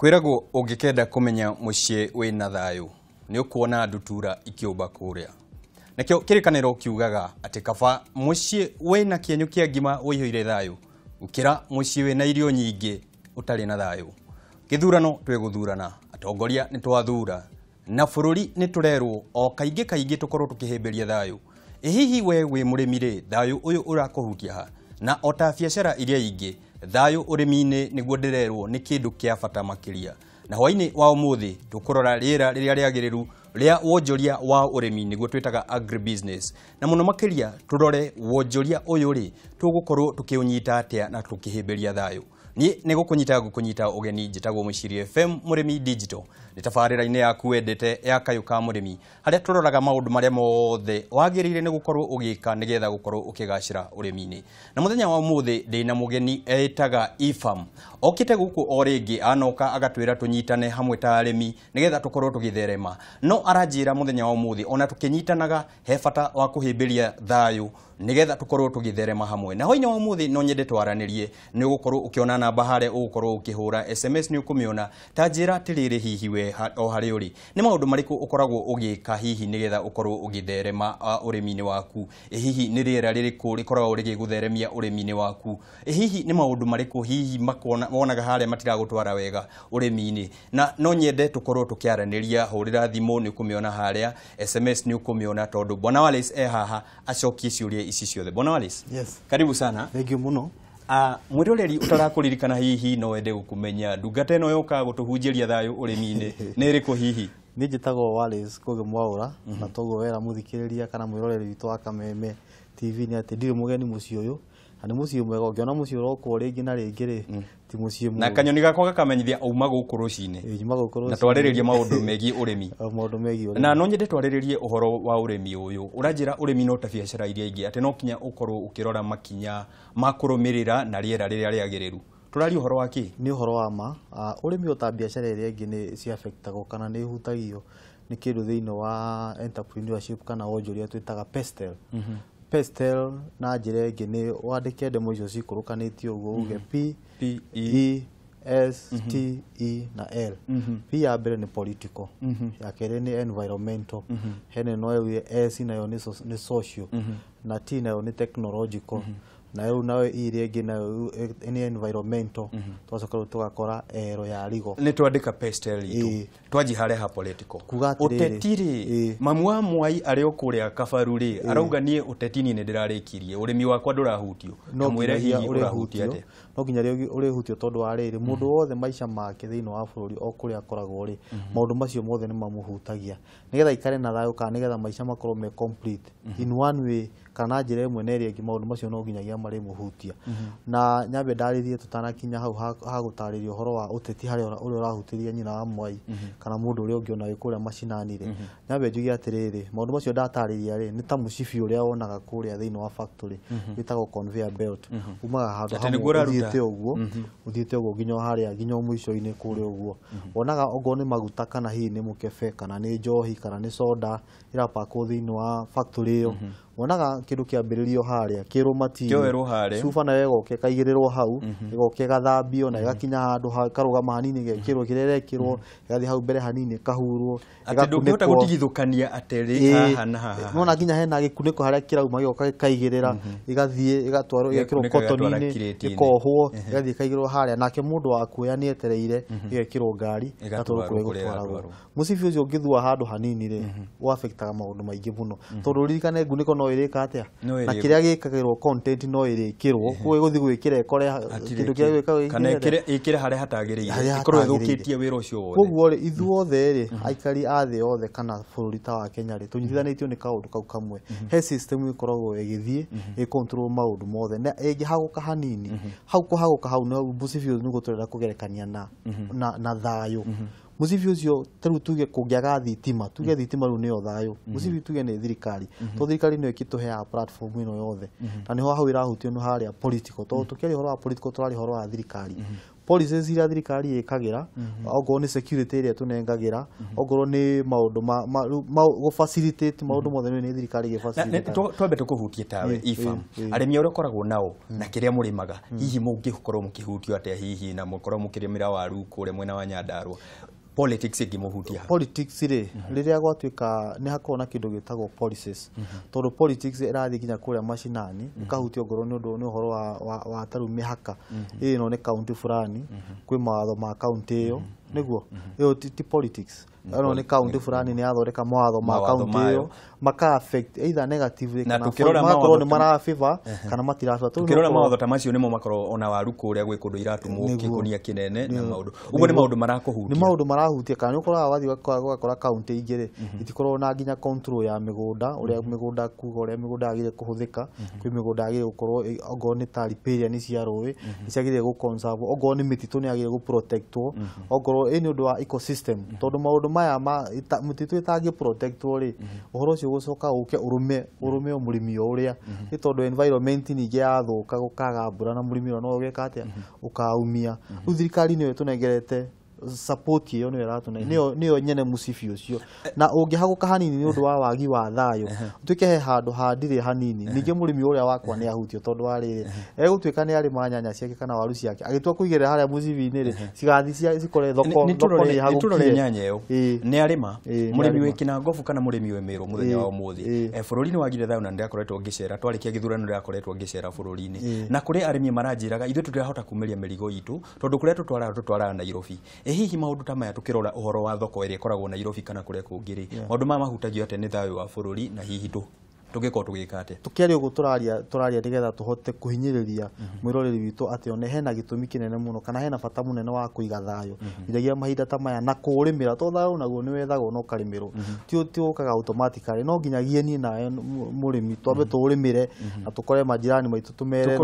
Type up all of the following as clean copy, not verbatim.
Kwĩragwo ũngĩkenda kũmenya mũciĩ wĩna thayũ nĩ ũkuona ndutura ikĩũmba kũrĩa. Nakĩo kĩrĩkanĩro kiugaga atĩ kaba mũciĩ wĩna kĩenyũ kĩa ngima ũihũire thayũ gũkĩra mũciĩ wĩna irio nyingĩ ũtarĩ na thayũ. Gĩthurano twĩgũthurana, atongoria nĩ twathura, na bũrũri nĩ tũrerwo o kaingĩ kaingĩ tũkorwo tũkĩhĩmbĩria thayũ. Ĩ hihi we wĩ mũrĩmi rĩ, thayũ ũyũ ũrakũhutia ha? Na o ta biacara iria ingĩ, thayũ ũrĩmi-inĩ nĩguo ndĩrerwo nĩ kĩndũ kĩa bata makĩria. Na hwaĩ-inĩ wa ũmũthĩ tũkũrora rĩera rĩrĩa rĩagĩrĩru rĩa wonjoria wa ũrĩmi nĩguo twĩtaga agribusiness. Na mũno makĩria tũrore wonjoria ũyũ rĩ, tũgũkorwo tũkĩũnyita atĩa na tũkĩhĩmbĩria thayũ. Niĩ nĩ gũkũnyita ngũkũnyita ũgeni, njĩtagwo Mũciri FM Mũrĩmi Digital. Nĩ tabarĩra-inĩ yaku wendete ya Kayũ ka Mũrĩmi, harĩa tũroraga maũndũ marĩa mothe wagĩrĩire nĩ gũkorwo ũgĩka nĩgetha gũkorwo ũkĩgacĩra ũrĩmi-inĩ. Na mũthenya wa ũmũthĩ ndĩna mũgeni etaga Ifam. Okĩte gũkũ o rĩngĩ anoka agatwĩra tũnyitane hamwe ta arĩmi nĩgetha tũkorwo tũgĩtherema. No aranjĩra mũthenya wa ũmũthĩ ona tũkĩnyitanaga he bata wa kũhĩmbĩria thayũ nĩgetha tũkorwo tũgĩtherema hamwe. Na hwaĩ-inĩ wa ũmũthĩ no nyende twaranĩrie, nĩ ũgũkorwo ũkĩona namba harĩa ũgũkorwo ũkĩhũra SMS nĩ ũkũmĩona. Ta njĩra atĩrĩrĩ, hihi we o harĩa ũrĩ nĩ maũndũ marĩkũ ũkoragwo ũgĩka hihi nĩgetha ũkorwo ũgĩtherema ũrĩmi-inĩ waku? Ĩ hihi nĩ rĩera rĩrĩkũ rĩkoragwo rĩgĩgũtheremia ũrĩmi-inĩ waku? Ĩ hihi nĩ maũndũ marĩkũ hihi wonaga harĩa matiragũtwara wega ũrĩmi-inĩ? Na no nyende tũkorwo tũkĩaranĩria, hũrĩra thimũ nĩ ũkũmĩona harĩa, SMS nĩ ũkũmĩona, tondũ Bwana Wallace e haha acokie ciũria ici ciothe. Bwana Wallace, Yes. karibu sana. Thank you mũno. Mwĩroreri ũtarakũririkana hihi no wende gũkũmenya, ndungata ĩno yoka gũtũhunjĩria thayũ ũrĩmi-inĩ nĩ ĩrĩkũ hihi? Niĩ njĩtagwo Wallace Ngugi Mwaũra, na toguo wera mũthikĩrĩria kana mwĩroreri witũ wa Kameme TV nĩ atĩ ndirĩ mũgeni mũciĩ ũyũ, na nĩ mũciĩ mwega. Ũngĩona mũciĩ ũrokwo rĩngĩ na rĩngĩ rĩ, ti mũciĩ Na mũũru. Kanyoni gakwa gakamenyithia auma gũkũ rũcinĩ. Ĩĩ, nyuma gũkũ Na rũcinĩ. twarĩrĩrie maũndũ megiĩ ũrĩmi. O, maũndũ megiĩ ũrĩmi. Na no nyende twarĩrĩrie ũhoro wa ũrĩmi ũyũ. Ũranjĩra ũrĩmi no ta biacara iria ingĩ, atĩ no kinya ũkorwo ũkĩrora makinya ma kũrũmĩrĩra na rĩera rĩrĩa rĩagĩrĩru. Tũraria ũhoro wa kĩ? Nĩ ũhoro wa ma. Ũrĩmi o ta biacara ĩrĩa ĩngĩ nĩ ciaffectagwo kana nĩ ihutagio nĩ kĩndũ thĩinĩ wa entrepreneurship kana wonjoria twĩtaga PESTEL. PESTEL na njĩra ĩngĩ nĩ wandĩke ndemo icio cikũrũkanĩtio ũguo uge P, P, E, S, T, E na L. P ya mbere nĩ political, ya kerĩ nĩ environmental, hena ĩno ĩyo S nayo nĩ social, na T nayo nĩ technological, na rĩu nayo E ĩrĩa ĩngĩ nayo nĩ environmental. Twacoka rĩu tũgakora L ya legal. Nĩ twandĩka PESTEL itũ. Ĩĩ. Twanji harĩa ha political. Kuga atĩrĩrĩ, Ũteti rĩ, ĩĩ. mamu wa Mwai arĩ o kũrĩa Kabaru rĩ, arauga niĩ ũteti niĩ nĩ ndĩrarĩkirie, ũrĩmi wakwa ndũrahutio. No Kamwĩre nginyagia hihi ũrahutia ũrĩhutio, atĩa? No nginya ũrĩhutio tondũ wa rĩrĩ, mũndũ wothe maica make thĩinĩ wa bũrũri o kũrĩa akoragwo rĩ, maũndũ macio mothe nĩ mamũhutagia. Nĩgetha aikare na thayũ kana nĩgetha maica makorwo me complete in one way kana na njĩra ĩmwe na ĩrĩa ĩngĩ, maũndũ macio no nginyagia marĩmũhutia. Na nyambe ndarĩrie tũtanakinya hau ha gũtarĩria ũhoro wa ũteti harĩa ũrĩa ũrahutĩria nyina wa Mwai kana mũndũ ũrĩa ũngĩ ona wĩ kũrĩa macinani rĩ, nyambe njuge atĩrĩrĩ, maũndũ macio ndatarĩria rĩ, nĩ ta mũcibi ũrĩa wonaga kũrĩa thĩinĩ wa factory wĩtagwo conveyor belt. Umaga handũ Atĩ hamwe nĩguo ũraruta? ũthiĩte ũguo, ũthiĩte ũguo nginya harĩa nginya mũico-inĩ kũrĩa ũguo. Wonaga okorwo nĩ maguta kana hihi nĩ mũkebe kana nĩ njohi kana nĩ soda ĩrapakwo thĩinĩ wa factory ĩyo. Wonaga kĩndũ kĩambĩrĩrio harĩa kĩrũ material. Kĩoerwo harĩa. Cuba nayo ĩgoka ĩkaigĩrĩrwo hau, ĩgoka ĩgathambio na ĩgakinya handũ ĩkarũgama hanini ĩgekĩrwo kĩrĩa ĩrekĩrwo, ĩgathiĩ hau mbere hanini ĩkahurwo, Atĩ ndũngĩhota ĩgakunĩkwo. gũtigithũkania atĩ Ĩĩ, haha na haha. Nona nginya hena gĩkunĩko harĩa kĩrauma gĩgoka gĩkaigĩrĩra, ĩgathiĩ ĩgatwarwo ĩgekĩrwo Gĩgakunĩka gĩgatwara kotoni-inĩ, kirĩti-inĩ. ĩkohwo, ĩgathiĩ ĩkaigĩrĩrwo harĩa, nake mũndũ wa kuoya nĩ etereire ĩgekĩrwo ngari Ĩgatwarwo ĩgatwarwo kũrĩa kũrĩa ĩgũtwaragwo. ĩgatwarwo. Mũcibi ũcio ũngĩthua handũ hanini rĩ, ũaffectaga maũndũ maingĩ mũno, tondũ ũririkane ngunĩko no ĩrĩka atĩa No na ĩrĩkwo. kĩrĩa gĩkagĩrwo content no ĩrĩkĩrwo, koguo ĩgũthiĩ gwĩkĩra ĩkore Hatirĩ kĩndũ kĩrĩa gĩkagĩrwo kana ĩkĩre harĩa hatagĩrĩire, Harĩa ĩkorwo hatagĩrĩire. ĩthũkĩtie wĩra ũcio wothe. Koguo rĩ, ithuothe rĩ, aikari a thĩ yothe kana bũrũri ta wa Kenya rĩ, tũnyitithanĩtio nĩ kaũndũ kau kamwe. He system ĩkoragwo ĩgĩthiĩ ĩ control maũndũ mothe, na ĩngĩhagũka hanini hau, kũhagũka hau nĩ mũcibi ũyũ nĩguo tũrenda kũgerekania na thayũ. Mũcibi ũcio ta rĩu tuge kũngĩaga thitima, tuge thitima rĩu nĩyo thayũ, mũcibi tuge nĩ thirikari, tondũ thirikari nĩyo ĩkĩtũheaga platform ĩno yothe, na nĩho hau ĩrahutio nĩ harĩa political, tondũ tũkĩaria ũhoro wa political tũraria ũhoro wa thirikari. Policies iria thirikari ĩkagĩra, okorwo nĩ security ĩrĩa tũnengagĩra, okorwo nĩ maũndũ ma gũ facilitate maũndũ mothe nĩ thirikari ĩgĩ facilitate. Twambe tũkũhutie tawe IFAM, arĩmi arĩa ũkoragwo nao na kĩrĩa mũrĩmaga, hihi mũngĩkorwo mũkĩhutio atĩa hihi na mũkorwo mũkĩrĩmĩra waru kũrĩa mwena wa Nyandarua, politics ĩngĩmũhutia? Politics rĩ, rĩrĩa gwatuĩka nĩ hakoragwo na kĩndũ gĩtagwo policies, tondũ politics ĩrathiĩ nginya kũrĩa macinani, ĩkahutia ongorwo nĩ ũndũ nĩ ũhoro wa tarĩu mĩhaka ĩno nĩ kaunti fulani, kwĩ mawatho ma kaunti ĩyo, nĩguo ĩyo ti politics, ĩno nĩ kaunti fulani nĩ yathondeka mawatho ma kaunti ĩyo maka affect either negatively kana magakorwo nĩ mara favor kana matira favor. Tukirora mawatho ta macio nĩmo makorwo ona waru kũrĩa gwĩ kũndũ iratumwo kĩgũnia kĩnene na maũndũ ũguo nĩ maũndũ marakũhutia, nĩ maũndũ marahutia. Kana nĩ ũkoraga wathiĩ ũgakora kaunti ingĩ rĩ itikoragwo na nginya control ya mĩgũnda, ũrĩa mĩgũnda kuga ũrĩa mĩgũnda yagĩrĩire kũhũthĩka, kwĩ mĩgũnda yagĩrĩire gũkorwo ongorwo nĩ ta riparian cia rũĩ nĩ ciagĩrĩire gũ conserve, ongorwo nĩ mĩtitũ nĩ yagĩrĩire gũ protectwo, ongorwo ĩ nĩ ũndũ wa ecosystem, tondũ maũndũ maya ma mĩtitũ ĩtangĩ protectwo rĩ, ũhoro ũcio ũgũcoka ũke ũrũme o mũrĩmi o ũrĩa, nĩ tondũ environment ningĩ yathũka gũkaga mbura na mũrĩmi ũrĩa no ũgeka atĩa, ũkaumia. Rĩu thirikari nĩyo ĩtũnengerete support ĩyo, nĩyo ĩratũne, nĩyo nyene mũcibi ũcio, na ũngĩhagũka hanini nĩ ũndũ wa wagi wa thayũ, ũtuĩke he handũ handirĩ hanini, ningĩ mũrĩmi ũrĩa wakwa nĩ ahutio, tondũ wa rĩrĩ egũtuĩka nĩ arĩma nyanya ciake kana waru ciake, agĩtua kũigĩrĩra harĩa mũcibi-inĩ rĩ, cigathiĩ cikore thoko nĩ hagũkire. Nĩtũrore nyanya ĩyo nĩ arĩma mũrĩmi wĩ Kĩnangobu kana mũrĩmi wĩ Mĩrũ mũthenya wa ũmũthĩ, bũrũri nĩ wagire thayũ na ndĩrakoretwo ngĩcera, twarĩkia gĩthurano ndĩrakoretwo ngĩcera bũrũri-inĩ, na kũrĩ arĩmi maranjĩraga ithuĩ tũtirahota kumĩria mĩrigo itũ tondũ kũrĩa tũtwaraga tũtwaraga Nairobi. Hihi maũndũ ta maya tukĩrora ũhoro wa thoko ĩrĩa ĩkoragwo Nairobi kana kũrĩa kũngĩ rĩ, maũndũ maya mahutagio atĩa nĩ thayũ wa bũrũri na hihi tũngĩkorwo tũgĩka atĩa? Tũkĩaria ũguo tũraria nĩgetha tũhote kũhinyĩrĩria mwĩroreri witũ atĩ one hena gĩtũmi kĩnene mũno kana hena bata mũnene wa kũiga thayũ nginyagia mahinda ta maya na kũũrĩmĩra, tondũ thayũ naguo nĩ wethagwo na ũkarĩmĩrwo, ti ũkaga automatically, no nginyagia niĩ nawe mũrĩmi twambe tũũrĩmĩre na tũkore majirani maitũ tũmere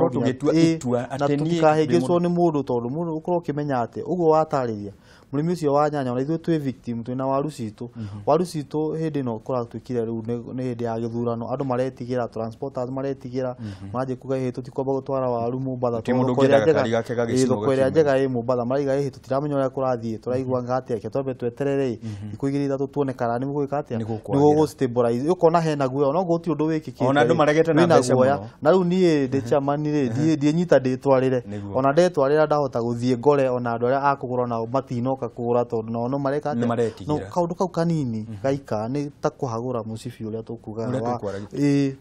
na tũtikahĩngĩcwo nĩ mũndũ, tondũ mũndũ ũkorwo ũkĩmenya atĩ ũguo watarĩria mũrĩmi ũcio wa nyanya ona ithuĩ twĩ victim, twĩna waru citũ, waru citũ hĩndĩ ĩno kũratuĩkire rĩu nĩ hĩndĩ ya gĩthurano, andũ maretigĩra, transporters maretigĩra, manjie kuga ĩhĩ tũtikwamba gũtwara waru Mombatha, thoko ĩrĩa njega ĩ Mombatha, maraiga ĩhĩ tũtiramenya ũrĩa kũrathiĩ, tũraigua atĩa, reke twambe tweterere thikũ igĩrĩ ithatũ tuone kana nĩ gũgwĩka atĩa, nĩ gũgũ stabilize, ũkona hena guoya, ona okorwo gũtirĩ ũndũ wĩkĩkĩte, ona andũ maregete na mbeca mũno. Na rĩu niĩ ndĩ chairman rĩ, ndiĩnyita ndĩtwarĩre, ona ndetwarĩra ndahota gũthiĩ ngore ona andũ arĩa akũgũra nao matinoka kũgũra tondũ nao no mareka atĩa, no kaũndũ kau kanini gaika nĩ ta kũhagũra mũcibi ũrĩa tũkugaga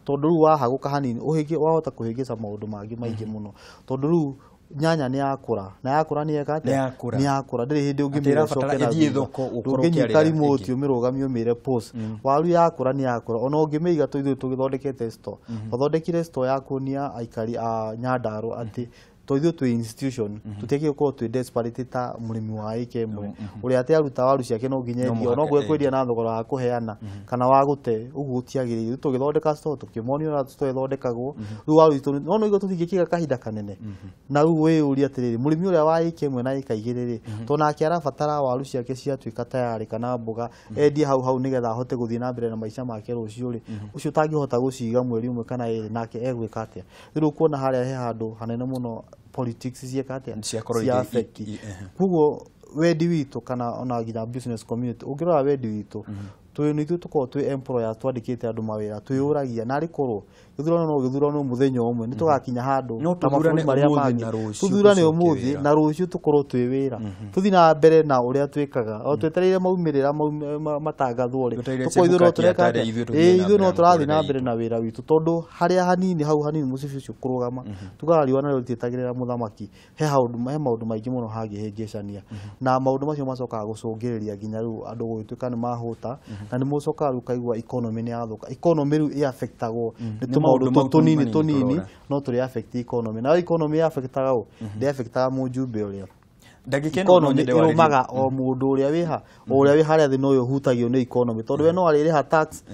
tondũ rĩu wahagũka hanini wahota kũhĩngĩca maũndũ mangĩ maingĩ mũno, tondũ rĩu nyanya nĩ yakũra na yakũra nĩ yeka atĩa, nĩ yakũra, ndĩrĩ hĩndĩ ũngĩmĩra ĩcoke na thutha, ndũngĩnyita remote ũmĩrũgamie ũmĩre pause, waru yakũra nĩ yakũra, ona ũngĩmĩiga ithuĩ tũgĩthondekete store, twathondekire store ya kuonia aikari a Nyandarua atĩ to ithuĩ twĩ institution tũtiagĩrĩirwo gũkorwo twĩ desperate ta mũrĩmi wa ĩka ĩmwe ũrĩa atĩ aruta waru ciake no nginya endie, ona okorwo ekwendia na thogora wa kũheana kana wa gũte, ũguo gũtiagĩrĩire. Tũgĩthondeka store tũkĩmonia ũrĩa store ĩthondekagwo, rĩu waru itũ no nĩguo tũtingĩkĩiga kahinda kanene, na rĩu wĩyũrie atĩrĩrĩ, mũrĩmi ũrĩa wa ĩka ĩmwe na ĩka igĩrĩ rĩ, to nake arabatara waru ciake ciatuĩka tayarĩ kana mboga endie hau hau nĩgetha ahote gũthiĩ na mbere na maica make rũciũ rĩ, ũcio ũtangĩhota gũciga mweri ũmwe kana ĩrĩ nake egwĩka atĩa? Rĩu ũkuona harĩa he handũ hanene mũno politics cieka atĩa, cia affect. Koguo wendi witũ kana ona nginya business community ũngĩrora wendi witũ twĩ nĩ ithuĩ tũkoragwo twĩ employers twandĩkĩte andũ mawĩra, twĩyũragia narĩ korwo gĩthurano no gĩthurano mũthenya ũmwe nĩ tũgakinya handũ ta mabũrũri marĩa mangĩ, tũthurane ũmũthĩ na rũciũ tũkorwo twĩ wĩra, tũthiĩ na mbere na ũrĩa twĩkaga, o twetereire maumĩrĩra matangathwo rĩ, tũkorwo ithuĩ no tũreka atĩa, ithuĩ no tũrathiĩ na mbere na wĩra witũ, tondũ harĩa hanini hau hanini mũcibi ũcio kũrũgama tugaga riũa narĩo rĩtietagĩrĩra mũthamaki, he maũndũ maingĩ mũno hangĩhĩngĩcania, na maũndũ macio macokaga gũcũngĩrĩria nginya rĩu andũ gũgĩtuĩka nĩ mahũta, na nĩ mũcokaga rĩu ũkaigua economy nĩ yathũka, economy rĩu ĩ-affectagwo nĩ tũmaũndũ tũnini tũnini no tũrĩ affect economy, na economy ĩ-affectaga ũ, ndĩ-affectaga mũjumbe ũrĩa. Ndagĩka ĩno no Economy nyende warĩrie. ĩrũmaga o mũndũ ũrĩa wĩha, o ũrĩa wĩ harĩa thĩ nowe ũhutagio nĩ economy, tondũ we no arĩrĩha tax,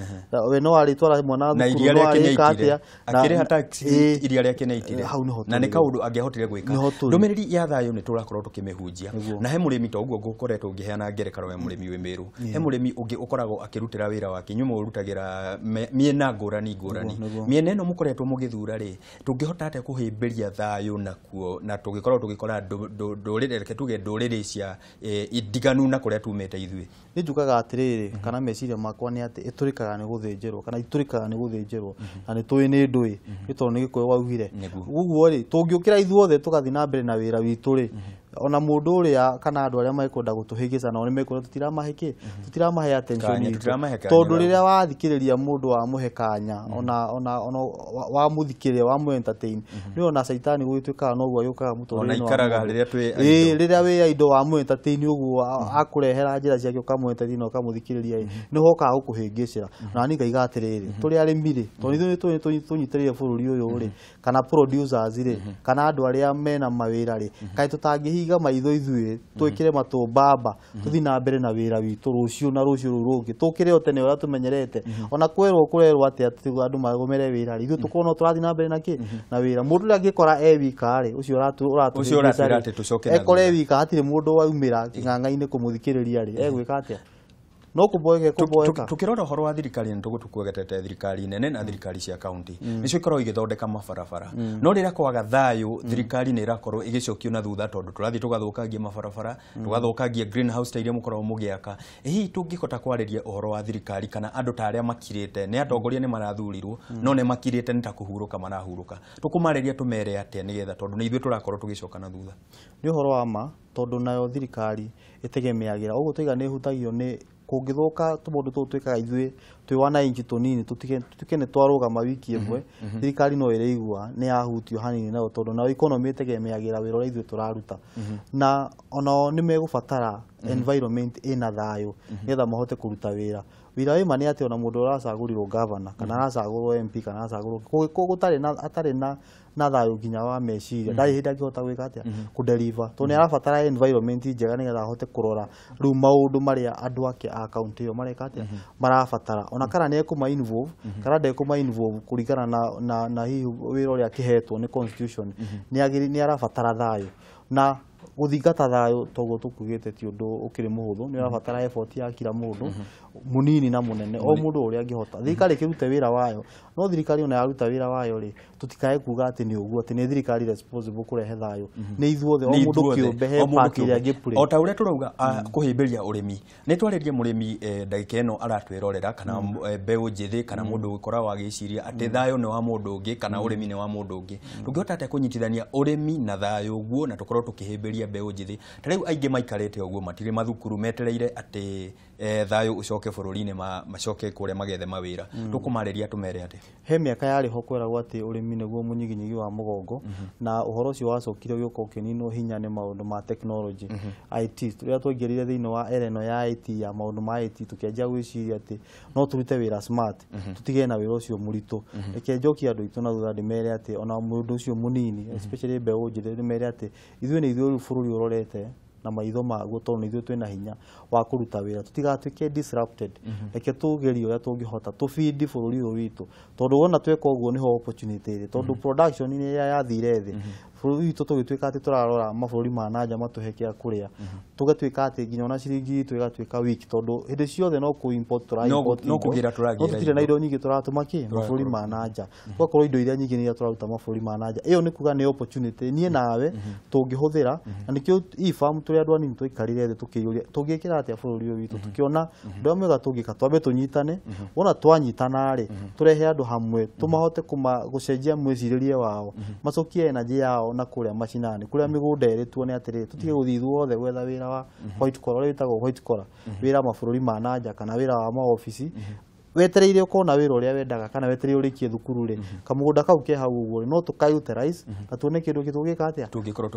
we no arĩtwara mwana Na thukuru, iria no rĩake arĩka nĩaitire atĩa, na- akĩrĩha tax, iria rĩake nĩaitire. Hau nĩho Na nĩ tũrĩ. kaũndũ angĩahotire gwĩka. Nĩho tũrĩ. Ndũmĩrĩri ya thayũ nĩ tũrakorwo tũkĩmĩhunjia. Nĩguo. Na he mũrĩmi ta ũguo ngũkoretwo ngĩheana ngerekano ya mũrĩmi wĩ Mĩrũ, he mũrĩmi ũngĩ ũkoragwo akĩrutĩra wĩra wake, inyuĩ mũrutagĩra mĩena ngũrani ngũrani. Nĩguo, nĩguo. Mĩena ĩno mũkoretwo mũgĩthura rĩ, tũngĩhota atĩa kũhĩmbĩria thayũ nakuo, na tũgĩkorwo tũgĩkora ndũrĩrĩ, reke tuge ndũrĩrĩ cia ndiganu na kũrĩa tumĩte ithuĩ? Nĩ njugaga atĩrĩrĩ, kana meciria makwa nĩ atĩ ĩtũrĩkaga nĩ gũthĩnjĩrwo, kana itũrĩkaga nĩ gũthĩnjĩrwo, na nĩ tũĩ nĩ ndũĩ, nĩ tondũ nĩ Gĩkũyũ waugire. Nĩguo. Ũguo rĩ, tũngĩũkĩra ithuothe tũgathiĩ na mbere na wĩra witũ rĩ, ona mũndũ ũrĩa kana andũ arĩa mekwenda gũtũhĩngĩca nao nĩ mekwenda tũtiramahe kĩ, tũtiramahe attention Kanya, itũ. tũtiramahe kanya Tondũ ga- rĩrĩa wathikĩrĩria mũndũ wamũhe kanya, ona wamũthikĩrĩria, wamũ entertain, nĩ ona caitani gũgĩtuĩkaga noguo agĩũkaga mũtũrĩre-inĩ Ona wa ikaraga mũndũ. rĩrĩa twĩ Ĩĩ, idle. rĩrĩa wĩ idle wamũ entertain ũguo, akũrehera njĩra ciake, ũkamũ entertain na ũkamũthikĩrĩria ĩ, nĩ hokaga gũkũhĩngĩcĩra. Na niĩ ngaiga atĩrĩrĩ, tũrĩ arĩmi rĩ, tondũ ithuĩ nĩ tũĩ tũnyitĩrĩire bũrũri ũyũ rĩ, kana producers rĩ, kana andũ arĩa mena mawĩra rĩ, kaĩ tũtangĩhinga maitho ithuĩ, twĩkĩre matũ mbamba, tũthiĩ na mbere na wĩra witũ rũciũ na rũciũ rũu rũngĩ, tũkĩre o tene ũrĩa tũmenyerete. Ona kwerwo kũrerwo atĩa atĩ andũ magomere wĩra rĩ, ithuĩ tũkorwo no tũrathiĩ na mbere na kĩ na wĩra. Mũndũ ũrĩa angĩkora e wika rĩ, ũcio Ũcio ũratwĩra ũratũhĩngĩca atĩ rĩ, tũcoke na ekore thutha. wika hatirĩ mũndũ waumĩra kĩng'ang'a-inĩ kũmũthikĩrĩria rĩ, egwĩka atĩa? No kũboeka kũboeka. Tukirora ũhoro wa thirikari nĩ tũgũtũkwegetete thirikari nene na thirikari cia kaunti nĩcio ikoragwo igĩthondeka mabarabara, no rĩrĩa kwaga thayũ thirikari nĩ ĩrakorwo ĩgĩcokio na thutha, tondũ tũrathiĩ tũgathũkangia mabarabara, tũgathũkangia greenhouse ta iria mũkoragwo mũgĩaka. Hihi tũngĩhota kwarĩria ũhoro wa thirikari kana andũ ta arĩa makirĩte, nĩ atongoria nĩ marathurirwo no nĩ makirĩte, nĩ ta kũhurũka marahurũka, tũkũmarĩria tũmere atĩa nĩgetha, tondũ nĩ ithuĩ tũrakorwo tũgĩcoka na thutha? Nĩ ũhoro wa ma, tondũ nayo thirikari ĩtegemeagĩra ũguo tũiga nĩ ĩhutagio nĩ kũngĩthũka tũmaũndũ tũtũ twĩkaga ithuĩ twĩ wananchi tũnini, tũtike nĩ twarũgama wiki ĩmwe, thirikari no ĩrĩigua nĩ yahutio hanini nayo, tondũ nayo economy ĩtegemeagĩra wĩra ũrĩa ithuĩ tũraruta, na onao nĩ megũbatara environment ĩna thayũ nĩgetha mahote kũruta wĩra. Wĩra wĩ ma nĩ atĩ ona mũndũ ũracagũrirwo governor kana aracagũrwo MP kana aracagũrwo kũngĩkorwo gũtarĩ na atarĩ na thayũ nginya wa meciria, ndarĩ hĩndĩ angĩhota gwĩka atĩa kũdeliver, tondũ nĩ arabatara environment njega nĩgetha ahote kũrora rĩu maũndũ marĩa andũ ake a kaunti ĩyo mareka atĩa marabatara, ona kana nĩ ekũma involve kana ndekũma involve kũringana na hihi wĩra ũrĩa akĩhetwo nĩ constitution, nĩ arabatara thayũ. Na gũthingata thayũ toguo tũkugĩte ti ũndũ ũkĩrĩ mũhũthũ, nĩ ũrabatara effort ya kila mũndũ, mũnini na mũnene, o mũndũ ũrĩa angĩhota. Thirikari ĩkĩrute wĩra wayo, no thirikari ona yaruta wĩra wayo rĩ, tũtikae kuga atĩ nĩ ũguo, atĩ nĩ thirikari responsible kũrehe thayũ, nĩ ithuothe, o Nĩ mũndũ ithuothe, kĩũmbe he o mũndũ part ĩrĩa kĩũmbe. angĩplay. O ta ũrĩa tũrauga kũhĩmbĩria ũrĩmi, nĩ twarĩrie mũrĩmi ndagĩka ĩno aratwĩrorera, kana mbeũ njĩthĩ, kana mũndũ ũkoragwo agĩciria atĩ thayũ nĩ wa mũndũ ũngĩ kana ũrĩmi nĩ wa mũndũ ũngĩ. Tũngĩhota atĩa kũnyitithania ũrĩmi na thayũ ũguo na tũkorwo tũkĩhĩmbĩria mbeũ njĩthĩ? Ta rĩu aingĩ maikarĩte ũguo matirĩ mathukuru, metereire atĩ thayũ ũcoke bũrũri-inĩ, macoke kũrĩa magethe mawĩra. Tũkũmarĩria tũmere atĩa? He mĩaka yarĩ ho kweragwo atĩ ũrĩmi nĩguo mũnyiginyigi wa mũgongo, na ũhoro ũcio wacokire ũgĩũka ũkĩninwo hinya nĩ maũndũ ma technology, IT. Rĩrĩa twaingĩrire thĩinĩ wa era ĩno ya IT, ya maũndũ ma IT, tũkĩanjia gwĩciria atĩ no tũrute wĩra smart, tũtige na wĩra ũcio mũritũ. Reke njokie andũ aitũ na thutha ndĩmere atĩ ona mũndũ ũcio mũnini, especially mbeũ njĩthĩ, ndĩmere atĩ ithuĩ nĩ ithuĩ rĩu bũrũri ũrorete na maitho maguo, tondũ nĩ ithuĩ twĩna hinya wa kũruta wĩra. Tũtigatuĩke disrupted, reke tũgerie ũrĩa tũngĩhota tũbindi bũrũri ũyũ witũ, tondũ wona tweka ũguo nĩho opportunity ĩrĩ, tondũ production nĩ ĩrĩa yathire thĩ bũrũri witũ, tũgĩtuĩka atĩ tũrarora mabũrũri ma nanja matũhe kĩa kũrĩa, tũgatuĩka atĩ nginya ona ciringi itũ ĩgatuĩka weak, tondũ hĩndĩ ciothe no kũ import tũra import No indo. kũgĩra tũragĩra No tũtirĩ na indo. indo nyingĩ tũratũma kĩ mabũrũri ma nanja, tũgakorwo indo iria nyingĩ nĩ iria tũraruta mabũrũri ma nanja. Ĩyo nĩ kuga nĩ opportunity niĩ nawe tũngĩhũthĩra, na nĩkĩo EFAM tũrĩ andũ anini tũikarire thĩ tũkĩyũria tũngĩkĩra atĩa bũrũri ũyũ witũ, tũkĩona ũndũ ũrĩa mwega tũngĩka, twambe tũnyitane. Wona twanyitana rĩ, tũrehe andũ hamwe, tũmahote gũcenjia mwĩcirĩrie wao, macokie energy yao na kũrĩa macinani, kũrĩa mĩgũnda ĩrĩ, tuone atĩrĩrĩ, tũtige gũthiĩ ithuothe gwetha wĩra wa white collar, ũrĩa wĩtagwo white collar, wĩra mabũrũri ma nanja kana wĩra wa maobici. Wetereire ukona wira uria wendaga kana wetereire urikie thukuru ri kamugunda kau ke hau uguo no tuka utilize na tuone kindu gitugika atia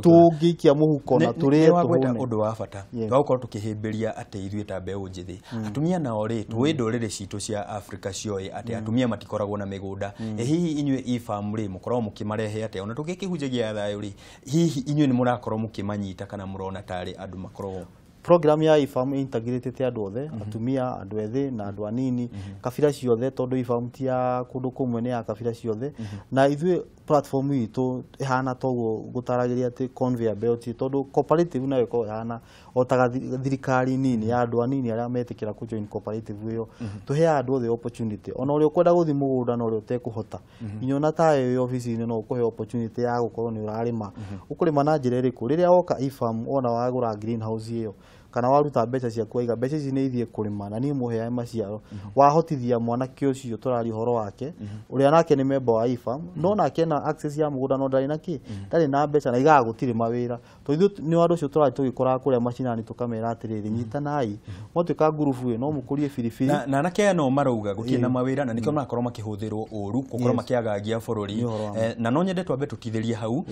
tungiikia muhuko na turie tuhune. Undu wa bata twagukorwo tukihimbiria ati ithuĩ ta mbeũ njĩthĩ atumia nao ri tũĩ ndũrĩrĩ citũ cia Afrika cioĩ ati atumia matikoragwo na mĩgũnda. Hihi inyuĩ eFAM ri mũkoragwo mũkĩmarehe atia ona tũgĩkĩhunjagia thayũ ri hihi inyuĩ nĩ mũrakorwo mũkĩmanyita kana mũrona tarĩ andũ makoragwo? Program ya eFAM integrated andu othe, atumia, andu ethĩ na andu anini, kabira ciothe tondu eFAM ti ya kundu kumwe ni ya kabira ciothe. Na ithuĩ platform itu ihana toguo gutaragiria ati conveyor belt tondu cooperative nayo ĩkoragwo ihana o ta thirikari nini ya andu anini aria metikira ku join cooperative iyo. Tuheaga andu othe opportunity ona uria ukwenda guthi mugunda na uria utekuhota nginya ona tawe wi ofici-inĩ no ukuhe opportunity ya gukorwo ni urarima. Ukurima na njira iriku? Riria woka eFAM ona wagura greenhouse iyo kana waruta mbeca ciaku waiga mbeca ici nĩ ithiĩ kũrĩma na niĩ mũheage maciaro, wahotithia mwanake ũcio tũraria ũhoro wake ũrĩa nake nĩ member wa eFAM no nake ena access ya mũgũnda no ndarĩ na kĩ, ndarĩ na mbeca na igaga gũtirĩ mawĩra. Tondũ ithuĩ nĩ andũ acio tũrathiĩ tũgĩkoraga kũrĩa macinani tũkamera atĩrĩrĩ nyitanai mwatuĩka ngurubu ĩ no mũkũrie biribiri na anake aya no marauga gũtirĩ na mawĩra na nĩkĩo marakorwo makĩhũthĩrwo ũru gũkorwo makĩagagia bũrũri. Na no nyende twambe tũtithĩrie hau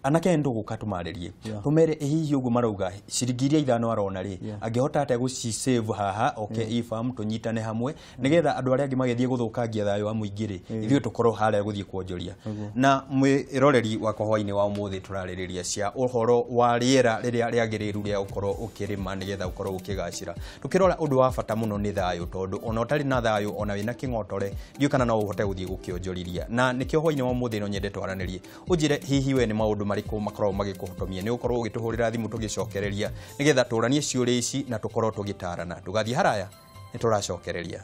anake aya nĩtũgũka tũmarĩrie tũmere hihi ũguo marauga ciringi iria ithano arona rĩ angĩhota atĩa gũci save haha oke eFAM tũnyitane hamwe nĩgetha andũ arĩa angĩ magĩthiĩ gũthũkangia thayũ wa mũingĩ rĩ ithuĩ tũkorwo harĩa gũthiĩ kuonjoria. Na mwĩroreri wakwa hwainĩ wa ũmũthĩ tũrarĩrĩria cia ũhoro wa rĩera rĩrĩa rĩagĩrĩru rĩa ũkorwo ũkĩrĩma nĩgetha ũkorwo ũkĩgacĩra. Tũkĩrora ũndũ wa bata mũno nĩ thayũ tondũ ona ũtarĩ na thayũ ona wĩna kĩng'otore ndiũĩ kana no ũhote gũthiĩ gũkĩonjorithia. Na nĩkĩo hwainĩ wa ũmũthĩ no nyende twaranĩrie ũnjĩre hihi we nĩ maũndũ marĩkũ makoragwo magĩkũhotomia. Nĩ ũkorwo ũgĩtũhũrĩra thimũ tũgĩcokereria nĩgetha tũranie ciũria ici na tũkorwo tũgĩtarana. Ndũgathiĩ haraya nĩ tũracokereria.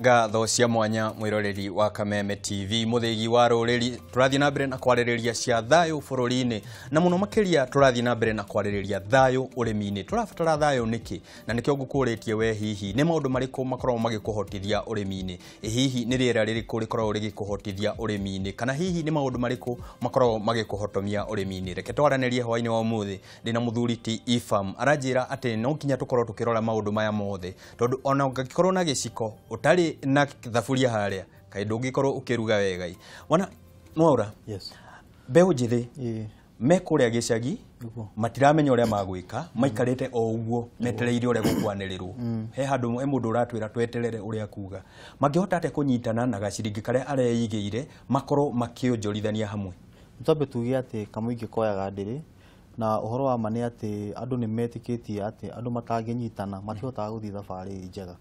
Ngatho cia mwanya mwiroreri wa Kameme TV muthigi wa ruriri turathie na mbere na kwarĩrĩria cia thayũ bũrũri-inĩ na mũno makĩria turathie na mbere na kwarĩrĩria thayũ ũrĩmi-inĩ. Tũrabatara thayũ nĩkĩ na nĩkĩo ngũkũrĩtie we hihi nĩ maũndũ marĩkũ makoragwo magĩkũhotithia ũrĩmi-inĩ, hihi nĩ rĩera rĩrĩkũ rĩkoragwo rĩgĩkũhotithia ũrĩmi-inĩ, kana hihi nĩ maũndũ marĩkũ makoragwo magĩkũhotomia ũrĩmi-inĩ. Reke twaranĩrie hwainĩ wa ũmũthĩ ndĩna mũthuri ti eFAM aranjĩra atĩ no nginya tũkorwo tũkĩrora maũndũ maya mothe tondũ ona ũngĩkorwo na gĩciko ũtarĩ na thaburia haria kaĩ ndũngĩkorwo ũkĩruga wega. Wana Mwaura, yes, mbeũ njĩthĩ me kũrĩa gĩcagi matiramenya ũrĩa magwĩka maikarĩte o ũguo metereire ũrĩa gũkwanĩrĩrwo. He handũ he mũndũ ũratwĩra tweterere ũrĩa kuga mangĩhota atĩa kũnyitana na gaciringi karĩa areigĩire makorwo makĩonjorithania hamwe? Twambe tuge atĩ kamũingĩ koyaga ndĩrĩ na ũhoro wa ma nĩ atĩ andũ nĩ metĩkĩtie atĩ andũ matangĩnyitana matihotaga gũthiĩ thabarĩ njega.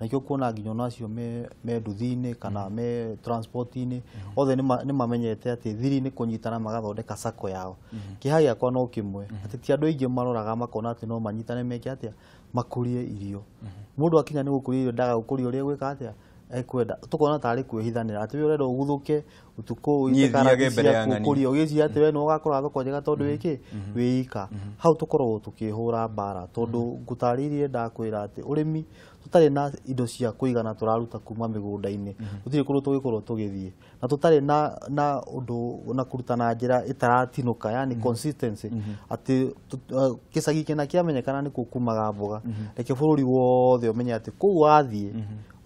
Na nĩkĩo kuona nginya ona acio me nduthi-inĩ kana me transport-inĩ othe nĩ mamenyete atĩ thiri nĩ kũnyitana magathondeka sacco yao. Kĩeha gĩakwa no kĩmwe atĩ ti andũ aingĩ maroraga makona atĩ no manyitane meke atĩa makũrie irio. Mũndũ akinya nĩ gũkũria irio ndaga gũkũria ũrĩa egwĩka atĩa ekwenda tukona tarĩ kwĩhithanĩra atĩ we ũrenda ũguthũke ũtukũ ũite karati ciaku ũkũrie ũgĩciria atĩ we nĩwe ũgakora thoko njega tondũ wĩkĩ wĩika. Hau tũkoragwo tũkĩhũra mbara tondũ ngũtarĩirie ndakwĩra atĩ ũrĩmi tũtarĩ na indo cia kũigana tũraruta kuma mĩgũnda-inĩ gũtirĩ kũndũ tũgĩkorwo tũgĩthiĩ na tũtarĩ na ũndũ na kũruta na njĩra ĩtaratinũka yani consistency atĩ gĩcagi kĩna kĩamenyekana nĩkuo kumaga mboga reke bũrũri wothe ũmenye atĩ kũu wathiĩ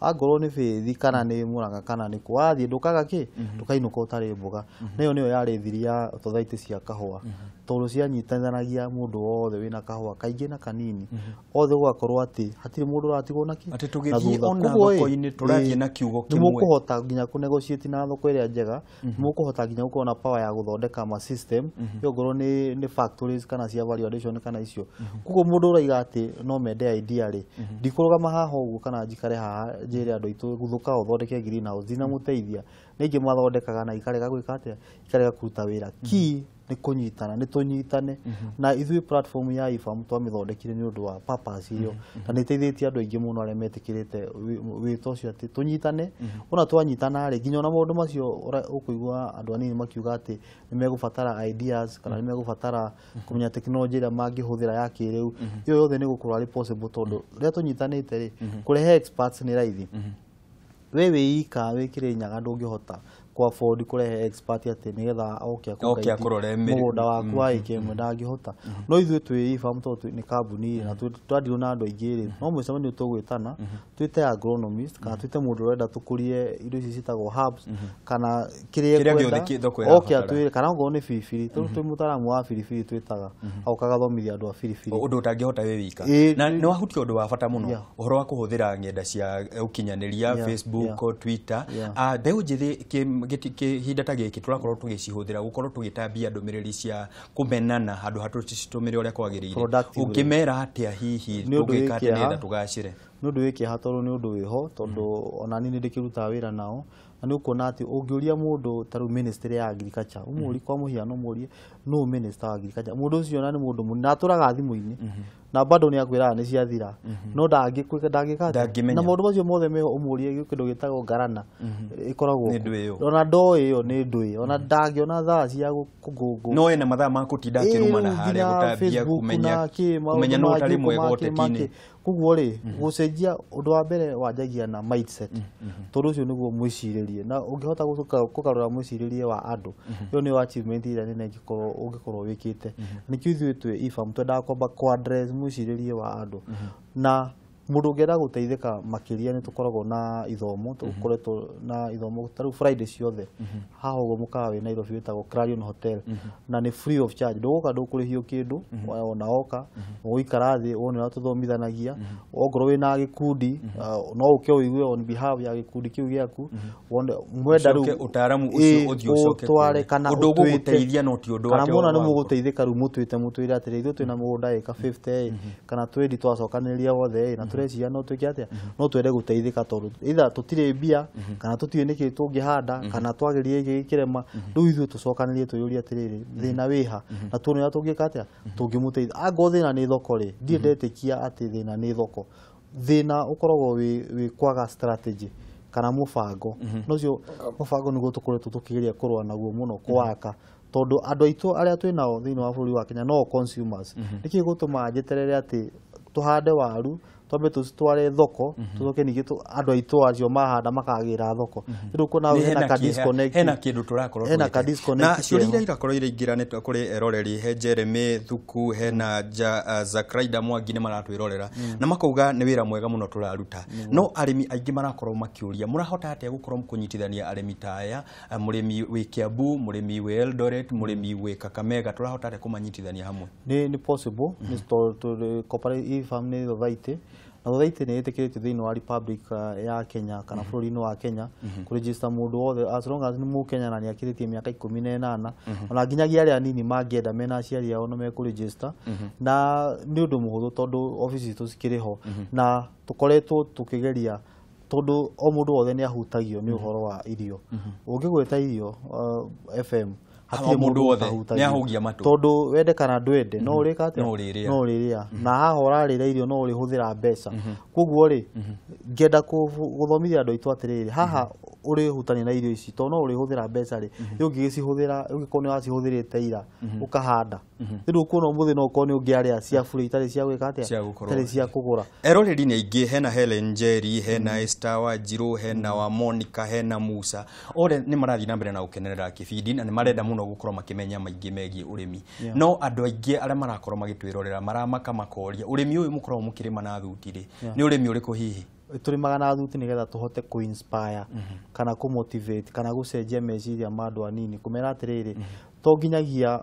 angorwo nĩ bĩthi kana nĩ Murang'a kana nĩ kũ wathiĩ ndũkaga kĩ ndũkainũka ũtarĩ mboga. Nayo nĩyo yarĩ thiri ya tothaitĩ cia kahũa tondũ cianyitithanagia mũndũ wothe wĩna kahũa kaingĩ na kanini othe gũgakorwo atĩ hatirĩ mũndũ ũratigwo na kĩ atĩ tũgĩthiĩ ona thoko-inĩ tũrathiĩ na kiugo kĩmwe. Nĩmũkũhota nginya kũ negotiate na thoko ĩrĩa njega, nĩmũkũhota nginya gũkorwo na power ya gũthondeka ma system ĩyo ngorwo nĩ factories kana cia value addition kana icio. Koguo mũndũ ũraiga atĩ no mende idea rĩ ndikũrũgama haha ũguo kana njikare haha njĩre andũ aitũ guthũka ũthondeke greenhouse ndinamũteithia nĩ ingĩ mathondekaga na ikarega gwĩka atĩa ikarega kũruta wĩra. Key nĩ kũnyitana nĩ tũnyitane na ithuĩ platform ya eFAM twamĩthondekire nĩ ũndũ wa purpose ĩyo na nĩ ĩteithĩtie andũ aingĩ mũno arĩa metĩkĩrĩte wĩto ũcio atĩ tũnyitane. Ona twanyitana rĩ nginya ona maũndũ macio ũkũigua andũ anini makiuga atĩ nĩ megũbatara ideas kana nĩ megũbatara kũmenya tekinoronjĩ ĩrĩa mangĩhũthĩra ya kĩrĩu ĩyo yothe nĩ gũkorwo arĩ possible tondũ rĩrĩa tũnyitanĩte rĩ kũrehe experts nĩ raithi. We wĩika wĩ Kĩrĩnyaga ndũngĩhota ku afford kũrehe expert atĩ nĩgetha oke akũrore mũgũnda waku wa ĩka ĩmwe, ndangĩhota. No ithuĩ twĩ eFarm tondũ nĩ kambuni na twandirwo na andũ aingĩ rĩ, no mũcemanio tũgwĩtana twĩte agronomist kana twĩte mũndũ ũrenda tũkũrie indo ici ciĩtagwo herbs kana kĩrĩa ekwenda oke atwĩre, kana okorwo nĩ biribiri, tondũ twĩ mũtaaramu wa biribiri twĩtaga agoka agathomithia andũ a biribiri, ũndũ ũtangĩhota wĩ wika. Na nĩ wahutia ũndũ wa bata mũno, ũhoro wa kũhũthĩra ng'enda cia ũkinyanĩria, Facebook, Twitter. Mbeũ njĩthĩ kĩhinda ta gĩkĩ tũrakorwo tũgĩcihũthĩra gũkorwo tũgĩtambia ndũmĩrĩri cia kũmenana handũ ha tũcitũmĩre ũrĩa kwagĩrĩire. Ũngĩmera atĩa hihi tũngĩka atĩa nĩgetha tũgacĩre? Nĩ ũndũ wĩ kĩeha tondũ nĩ ũndũ wĩho, tondũ ona niĩ nĩ ndĩkĩrutaga wĩra nao, na nĩ ũkuona atĩ ũngĩũria mũndũ ta rĩu ministry ya agriculture, ũmũrie kwa mũhiano, ũmũrie nũ minister wa agriculture, mũndũ ũcio ona nĩ mũndũ mũnene na atũraga thimũ-inĩ na bado nĩ akwĩraga nĩ ciathira, no ndangĩka atĩa. Na maũndũ macio mothe meho ũmũrie kĩndũ gĩtagwo ngarana ĩkoragwo ona ndoĩ ĩyo nĩ ndũĩ, ona ndangĩona thaa cia kũgũngũ, no ena mathaa ma gũtinda akĩrumana harĩa gũtambia kũmenya nũ ũtarĩ mwega ũteti-inĩ. Koguo rĩ, gũcenjia ũndũ wa mbere wanjagia na mindset, tondũ ũcio nĩguo mwĩcirĩrie, na ũngĩhota kũgarũra mwĩcirĩrie wa andũ, ĩyo nĩyo achievement ĩrĩa nene ũngĩkorwo wĩkĩte. Nĩkĩo ithuĩ twĩ eFarm twendaga kwamba kũ address mwĩcirĩrie wa andũ. Na mũndũ ũngĩenda gũteithĩka makĩria nĩ tũkoragwo na ithomo, tũkoretwo na ithomo ta rĩu Friday ciothe haha ũguo mũkawa wĩ Nairobi wĩtagwo Clarion Hotel, na nĩ free of charge, ndũgũka ndũkũrĩhio kĩndũ, ona woka ũgũikara thĩ wone ũrĩa tũthomithanagia. Okorwo wĩna gĩkundi no ũke ũigue on behalf ya gĩkundi kĩu gĩaku, wone mwenda rĩu ũtaaramu ũcio ũthiĩ ũcoke ũtware, kana ũndũ ũgũgũteithia, no ti ũndũ kana muona nĩ mũgũteithĩka rĩu mũtwĩte mũtwĩre atĩrĩ ithuĩ twĩna mũgũnda ĩka 50 kana 20 twacokanĩrĩria wothe na tũreciria no twĩke atĩa, no twende gũteithĩka tondũ either tũtirĩ mbia kana tũtiũĩ nĩkĩ tũngĩhanda kana twagerie gĩkĩ gĩkĩrema, rĩu ithuĩ tũcokanĩrie twĩyũrie atĩrĩrĩ thĩna wĩha na tuone ũrĩa tũngĩka atĩa tũngĩmũteithia. Angorwo thĩna nĩ thoko rĩ, ndirĩ ndetĩkia atĩ thĩna nĩ thoko, thĩna ũkoragwo wĩ kwaga strategy kana mũbango, na ũcio mũbango nĩguo tũkoretwo tũkĩgeria kũrũa naguo mũno kũwaka, tondũ andũ aitũ arĩa twĩ nao thĩinĩ wa bũrũri wa Kenya no consumers. Nĩkĩ gũtũmaga njeterere atĩ tũhande waru twambe tũcitware thoko tũcoke ningĩ andũ aitũ acio mahanda makagĩra thoko? Rĩu ũkuona hena ka disconnect, hena kĩndũ tũrakorwo hena ka disconnect. Na ciũria iria irakorwo iraingĩra nĩ kũrĩ eroreri, he Jeremy Thuku, hena Zakraida Mwangi nĩ maratwĩrorera na makauga nĩ wĩra mwega mũno tũraruta. No arĩmi aingĩ marakorwo makĩũria mũrahota atĩa gũkorwo kũnyitithania arĩmi ta aya, mũrĩmi wĩ Kiambu, mũrĩmi wĩ Eldoret, mũrĩmi wĩ Kakamega, tũrahota atĩa kũmanyitithania hamwe? Nĩ possible, nĩ tondũ cooperative farm nĩ society, na society nĩ ĩtĩkĩrĩtio thĩinĩ wa Republic ya Kenya kana bũrũri-inĩ wa Kenya kũregister mũndũ wothe as long as nĩ mũkenya na nĩ akĩrĩtie mĩaka 18, ona nginyagia arĩa anini mangĩenda mena aciari ao no mekũregister, na nĩ ũndũ mũhũthũ tondũ obici citũ cikĩrĩ ho, na tũkoretwo tũkĩgeria tondũ o mũndũ wothe nĩ ahutagio nĩ ũhoro wa irio. Ũngĩgweta irio FM hatirĩ mũndũ wothe nĩ ahũgia matũ, tondũ wende kana ndwende no ũrĩka atĩa, no ũrĩrĩa, na haha ũrarĩra irio no ũrĩhũthĩra mbeca. Koguo rĩ, ngĩenda gũthomithia andũ aitũ atĩrĩrĩ, haha ũrĩhutania na irio ici tondũ no ũrĩhũthĩra mbeca rĩ, ũngĩgĩcihũthĩra ũngĩkorwo nĩ wacihũthĩrĩte ira ũkahanda, rĩu ũkuona ũmũthĩ no ũkorwo nĩ ũngĩarĩa cia bure itarĩ cia gwĩka atĩa, itarĩ cia kũgũra. Eroreri nĩ aingĩ, hena Helen Njeri, hena Esther Wanjiru, hena wa Monica, hena Musa, othe nĩ marathiĩ na mbere na gũkenerera kĩbindi na nĩ marenda mũno gũkorwo makĩmenya maingĩ megiĩ ũrĩmi. No andũ aingĩ arĩa marakorwo magĩtwĩrorera maramaka makoria ũrĩmi ũyũ mũkoragwo mũkĩrĩma na thuti rĩ, nĩ ũrĩmi ũrĩkũ hihi? Tũrĩmaga na thuti nĩgetha tũhote kũ inspire kana kũ motivate kana gũcenjia meciria ma andũ anini, kũmera atĩrĩrĩ to nginyagia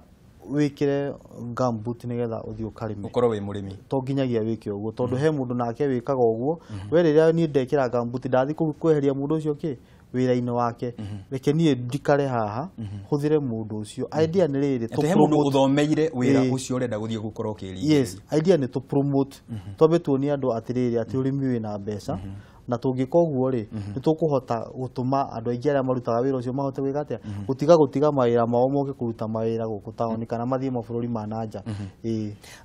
wĩkĩre gumboot nĩgetha ũthiĩ ũkarĩme ũkorwo wĩ mũrĩmi, to nginyagia wĩke ũguo, tondũ he mũndũ nake wĩkaga ũguo. We rĩrĩa niĩ ndekĩra gumboot ndathiĩ kweheria mũndũ ũcio kĩ wĩra-inĩ wake, reke niĩ ndikare haha hũthĩre mũndũ ũcio. Idea nĩ rĩrĩ, atĩ he mũndũ ũthomeire wĩra ũcio ũrenda gũthiĩ gũkorwo ũkĩrĩithia. Yes, idea nĩ tũ promote, twambe tuonie andũ atĩrĩrĩ atĩ ũrĩmi wĩna mbeca, na tũngĩka ũguo rĩ, nĩ tũkũhota gũtũma andũ aingĩ arĩa marutaga wĩra ũcio mahote gwĩka atĩa, gũtiga mawĩra mao moke kũruta mawĩra gũkũ taũni kana mathiĩ mabũrũri ma na nja.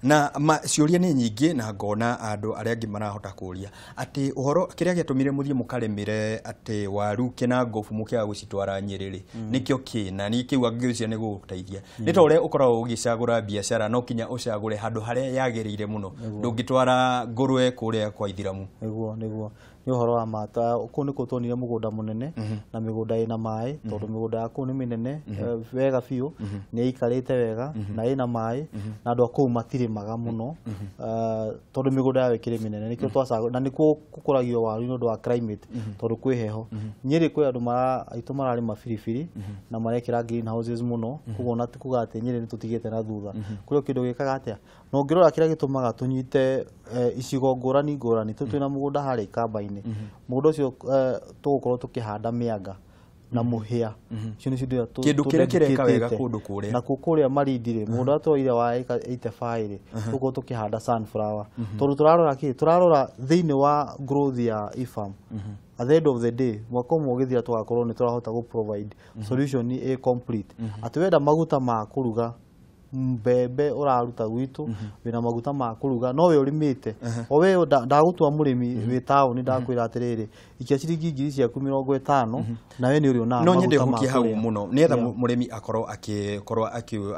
Na ciũria nĩ nyingĩ na ngona andũ arĩa angĩ marahota kũria atĩ ũhoro kĩrĩa gĩatũmire mũthiĩ mũkarĩmĩre atĩ waru Kĩnangobu mũkĩaga gũcitwara Nyĩrĩ rĩ, nĩkĩo kĩ na nĩ kĩu angĩgĩcia nĩ gũgũteithia? Nĩ ta ũrĩa ũkoragwo ũgĩcagũra biacara no kinya ũcagũre handũ harĩa yagĩrĩire mũno, ndũngĩtwara ngũrwe kũrĩa kwa Ithiramu. Nĩguo nĩguo. Nĩ ũhoro wa ma. Kũu nĩkuo tuonire mũgũnda mũnene na mĩgũnda ĩna maĩ, tondũ mĩgũnda ya kũu nĩ mĩnene wega biũ, nĩ ĩikarĩte wega na ĩna maĩ, na andũ a kũu matirĩmaga mũno tondũ mĩgũnda yao ĩkĩrĩ mĩnene. Nĩkĩo twacagũra, na nĩkuo gũkũragio waru nĩ ũndũ wa climate, tondũ kwĩ heho. Nyĩrĩ kwĩ andũ aitũ mararĩma biribiri na marekĩra greenhouses mũno, koguo ona ti kuga atĩ Nyĩrĩ nĩ tũtigĩte na thutha. Kũrĩ o kĩndũ gĩkaga atĩa, na ũngĩrora kĩrĩa gĩtũmaga tũnyite icigo ngũrani ngũrani, twĩna mũgũnda harĩa Ikamba-inĩ. Mũgũnda ũcio tũgũkorwo tũkĩhanda mĩanga na mũhĩa. Icio nĩcio indo iria Kĩndũ kĩrĩa kĩreka wega tũdedicatĩte. Kũndũ kũrĩa. Na kuo kũrĩa Malindi rĩ, mũgũnda ũrĩa twoire wa ĩka 85 rĩ, tũgũkorwo tũkĩhanda sunflower, tondũ tũrarora kĩ? Tũrarora thĩinĩ wa growth ya IFAM. At the end of the day, mwaka ũmwe ũgĩthira, tũgakorwo nĩ tũrahota gũ provide solution ĩ complete, atĩ wenda maguta ma kũruga, mbembe ũraruta gwitũ, wĩna maguta ma kũruga, no we ũrĩmĩte o we ndagũtua mũrĩmi wĩ taũni, ndakwĩra atĩrĩrĩ, ikia ciringi 50,000 ciaku na we nĩ ũrĩonaga No nyende maguta ma hutie hau kũrĩa. mũno nĩgetha mũrĩmi akorwo akĩkorwo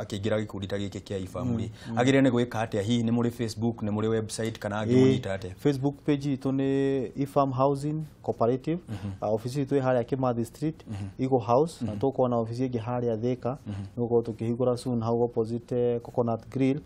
akĩingĩra gĩkundi ta gĩkĩ kĩa IFAM rĩ, agĩrĩire nĩ gwĩka atĩa? Hihi nĩ mũrĩ Facebook, nĩ mũrĩ website, kana angĩmũnyita atĩa? Facebook page itũ nĩ IFAM Housing Cooperative. Ofici itũ ĩ harĩa Kimathi Street, Eagle House, na tũgũkorwo na ofici ĩngĩ harĩa Thika, nĩ gũkorwo tũkĩhingũra soon hau opposite Coconut Grill.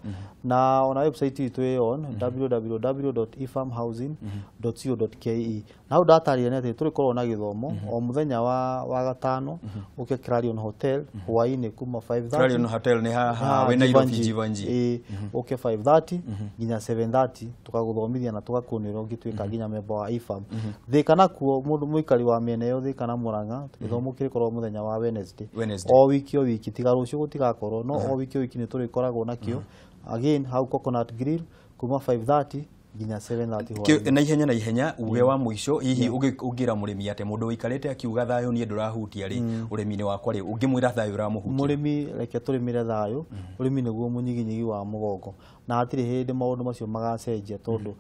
Na ona website itũ ĩ on www.ifamhousing.co.ke. Na hau ndatarĩria nĩ atĩ tũrĩkorwo na gĩthomo o mũthenya wa gatano, ũke Clarion Hotel hwaĩ-inĩ kuma 5:30. Clarion Hotel nĩ haha wĩ Nairobi, Jivanji. Ĩĩ, ũke 5:30 nginya 7:30, tũkagũthomithia na tũgakuonia ũrĩa ũngĩtuĩka nginya member wa IFAM. Thika nakuo, mũndũ mũikari wa mĩena ĩyo, Thika na Murang'a, gĩthomo kĩrĩkorwo mũthenya wa Wednesday. Wednesday. O wiki o wiki, tiga rũciũ gũtigakorwo, no o wiki o wiki nĩ tũrĩkoragwo nakĩo again hau Coconut Grill kuma 5:30 nginya 7:30 hwaĩ-inĩ. Na ihenya na ihenya, uge wa mũico, hihi ũngĩra mũrĩmi atĩ mũndũ ũikarĩte akiuga thayũ niĩ ndũrahutia rĩ ũrĩmi-inĩ wakwa rĩ, ũngĩmwĩra thayũ ũramũhutia? Mũrĩmi, reke tũrĩmĩre thayũ. Ũrĩmi nĩguo mũnyiginyigi wa mũgongo, na hatirĩ hĩndĩ maũndũ macio magacenjia, tondũ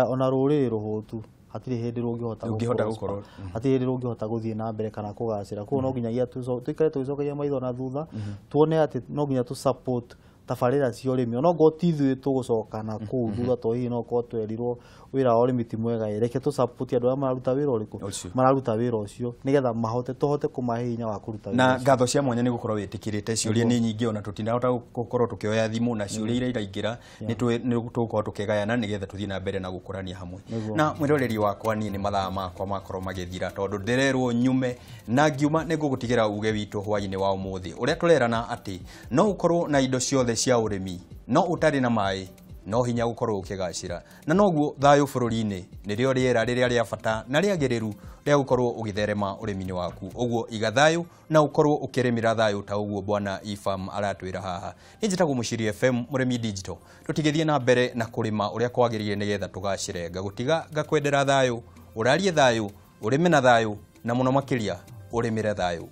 ona rũrĩrĩ rũhũtu hatirĩ hĩndĩ rũngĩhota Rũngĩhota gũ-prosper. gũkorwo. Hatirĩ hĩndĩ rũngĩhota gũthiĩ na mbere kana kũgacĩra. Koguo no nginyagia tũikare tũgĩcokagia maitho na thutha, tuone atĩ no nginya tũ support tabarĩra cia ũrĩmi, ona okorwo ti ithuĩ tũgũcoka na kũu thutha, to hihi no korwo twerirwo wĩra wa ũrĩmi ti mwega ĩ, reke tũ support andũ arĩa mararuta wĩra ũrĩkũ? Ũcio. Mararuta wĩra ũcio, nĩgetha mahote tũhote kũmahe hinya wa kũruta wĩra Na ũcio. ngatho cia mwanya nĩ gũkorwo wĩtĩkĩrĩte. Ciũria nĩ nyingĩ, ona tũtinahota gũkorwo tũkĩoya thimũ, na ciũria iria iraingĩra nĩ tũgũkorwo tũkĩgayana nĩgetha tũthiĩ na mbere na gũkũrania hamwe. Nĩguo. Na mwĩroreri wakwa, niĩ nĩ mathaa makwa makorwo magĩthira, tondũ ndĩrerwo nyume, na ngiuma nĩ ngũgũtigĩra uge witũ hwaĩ-inĩ wa ũmũthĩ, ũrĩa tũrerana atĩ no ũkorwo na indo ciothe cia ũrĩmi, no ũtarĩ na maĩ no hinya gũkorwo ũkĩgacĩra. Na noguo thayũ bũrũri-inĩ nĩrĩo rĩera rĩrĩa rĩa bata na rĩagĩrĩru rĩa gũkorwo ũgĩtherema ũrĩmi-inĩ waku. Ũguo iga thayũ na ũkorwo ũkĩrĩmĩra thayũ ta ũguo bwana IFAM aratwĩra haha. Niĩ njĩtagwo Mũciri FM Mũrĩmi Digital. Tũtigĩthiĩ na mbere na kũrĩma ũrĩa kwagĩrĩire nĩgetha tũgacĩre. Ngagũtiga ngakwendera thayũ, ũrarie thayũ, ũrĩme na thayũ, na mũno makĩria ũrĩmĩre thayũ.